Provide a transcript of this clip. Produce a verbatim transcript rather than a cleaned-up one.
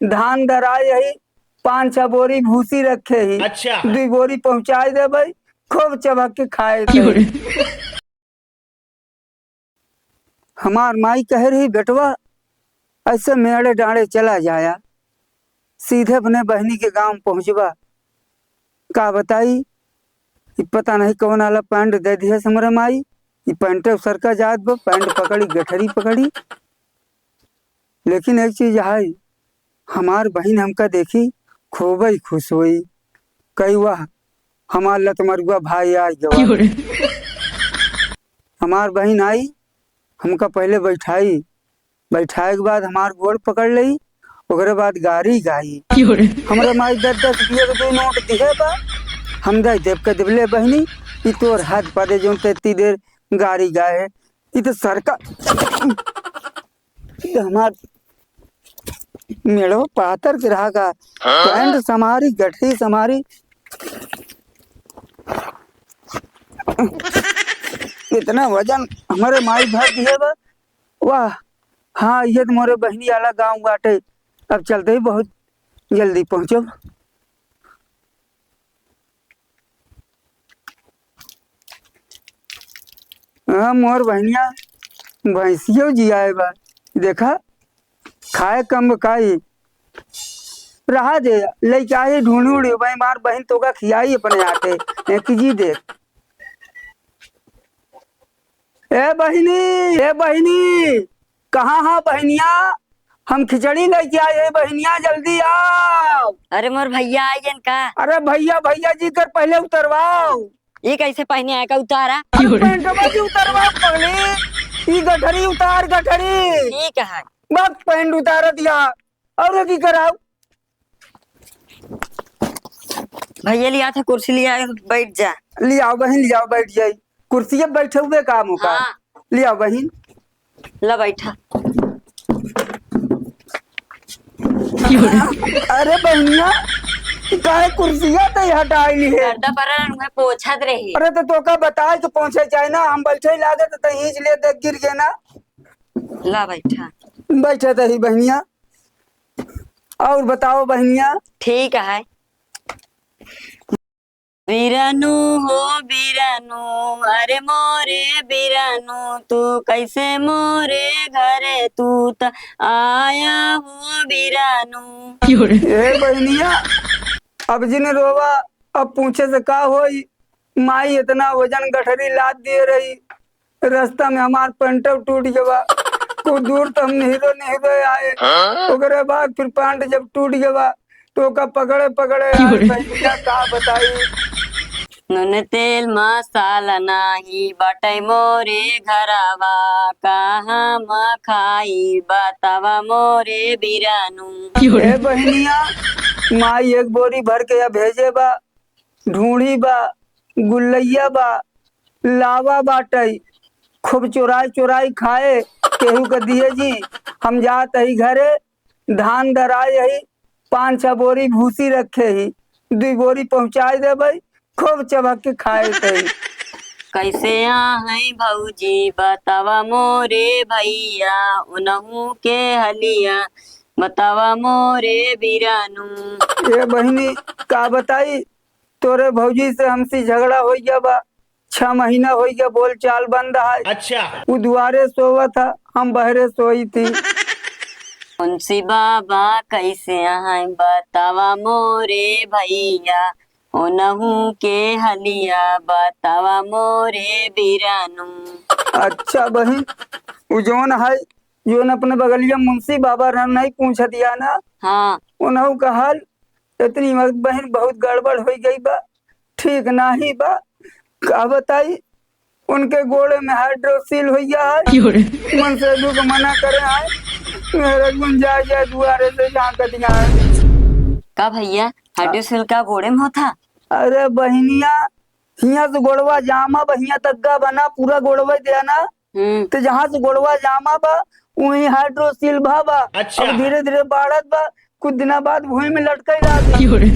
धान दराए ही, पाँच छह बोरी भूसी रखे ही, अच्छा। दुई बोरी पहुँचाए देबे, खूब चबक के खाए देबे। हमार माई कहे रही, "बेटवा, ऐसे मेड़े डाँड़े चला जाया, सीधे अपने बहिनी के गाँव पहुँचबा।" का बताई, ई पता नहीं कौन आला पैंट दे दिहस हमरे माई, ई पैंटे सरका जात बा, पैंट पकड़ी, गठरी पकड़ी। लेकिन एक चीज है, हमार बहिन हमका देखी, खूबे खुश होई, कही, "वाह, हमार लतमरुआ भाई आ गवा।" हमार बहिन आई, हमका पहले बैठाई, बैठाए के बाद हमार गोड़ पकड़ लेई, ओकरे बाद गारी गाई। हमरे माई दस दस रुपया के दो नोट दिहे बा, हम दे देब के देबले बहिनी, ई तोर हाथ पादे जौन ते इतनी देर गारी गाए है, ई तो सरका, ई तो हमार मेड़ो पातर के रहा का, पैंट समारी, गठरी समारी, इतना वजन हमरे माई भर दिहे बा। वाह, हाँ, ये तो मोरे बहिनी आला गाँव बाटे। अब चलते ही बहुत जल्दी पहुँचब। हाँ, मोर बहिनिया, भैंसियो जियाए बा। देखा, खाए कम खाई। रहा दे, लइका ही ढूंढ ढूंढ, भाई, मार बहिन तोका खियाई अपने हाथे। ए, कीजी दे। ए बहिनी, ए बहिनी, कहाँ हा बहिनिया? हम खिचड़ी लेके आए हैं बहिनिया, जल्दी आओ। अरे मोर भैया आए गन का? अरे भैया, भैया जी कर पहले उतरवाओ। ई कैसे पहने आए का उतारा? अरे पैंटवा जी उतरवाओ पगली, ई गठरी उतार गठरी। ठीक है। बस पैंट उतार दिया, और की कराओ? भैया लिया था कुर्सी, लिया बैठ जा। लियाओ बहिन, लियाओ बैठ जाई। कुर्सी पे बैठे हुए काम होगा। हाँ। लियाओ बहिन। ला बैठा। अरे बहिनिया, काहे कुर्सिया ते हटाई ली है? गर्दा पर मैं पोछत रही। अरे तो तोका बताए के पोछे चाहे ना, हम बैठे लागे तो तहीं ले देख गिर गए ना। ला बैठा। बैठे तही बहिनिया। और बताओ बहिनिया। ठीक है। बिरनू हो बिरनू, अरे मोरे बिरनू, तू कैसे मोरे घरे तू त आया हो बिरनू। ए बहिनिया, अब जिन रोवा, अब पूछे से का होई? माई इतना वजन गठरी लाद दिए रही, रास्ता में हमार पैंटव टूट गवा। कुछ दूर तो हम निहरो निहरो आए। हाँ? ओकरे बाद फिर पैंट जब टूट गवा, तो ओका पकड़े पकड़े आए। भैया का बताई? नून तेल मसाला नाही बाटे मोरे घरवा, का हम खाई बतावा मोरे बिरनू। ए बहिनिया, माई एक बोरी भर के या भेजे बा, ढूंढी बा, गुल्लैया बा, लावा बाटई, खूब चोराई चोराई खाए, केहू के दिए जी। हम जात हई घरे, धान दराए हई, पाँच छह बोरी भूसी रखे ही, दुई बोरी पहुँचाए देबई, खूब चबक के खाए तई। कैसे आहई भौजी बतावा मोरे भैया, उनहू के हलिया बतावा मोरे बिरनू। ए बहिनी, का बताई, तोरे भौजी से हमसे झगड़ा होइ गया बा, छह महीना होइ गया, बोल चाल बंद है। अच्छा। उ दुआरे सोवत है, हम बहरे सोई थी। मुंशी बाबा कैसे हैं बतावा मोरे भैया, ओनहू के हलिया बतावा मोरे बिरनू। अच्छा बहिन, उ जौन है, जौन अपने बगलिया मुंशी बाबा रहन, नहीं पूछत या ना? हाँ। ओनहू का हाल इतनी मत बहिन, बहुत गड़बड़ होइ गई बा, ठीक नाही बा। का बताई, उनके गोड़े में हाइड्रोसील होइ गया है। क्यों रे? मन से दुख मना करे आए, मेरे गुंजाइश है दुआरे से झांकत आए। का भैया, हाइड्रोसील का गोड़े में होता? अरे बहिनिया, हियां से गोड़वा जामा बा, हियां तक का बना, पूरा गोड़वा देना। हम्म। तो जहाँ से गोड़वा जामा बा, वहीं हाइड्रोसील भा बा। अच्छा। अब धीरे धीरे बाढ़त बा, कुछ दिना बाद भुइँ में लटकइ लागी। क्यों रे?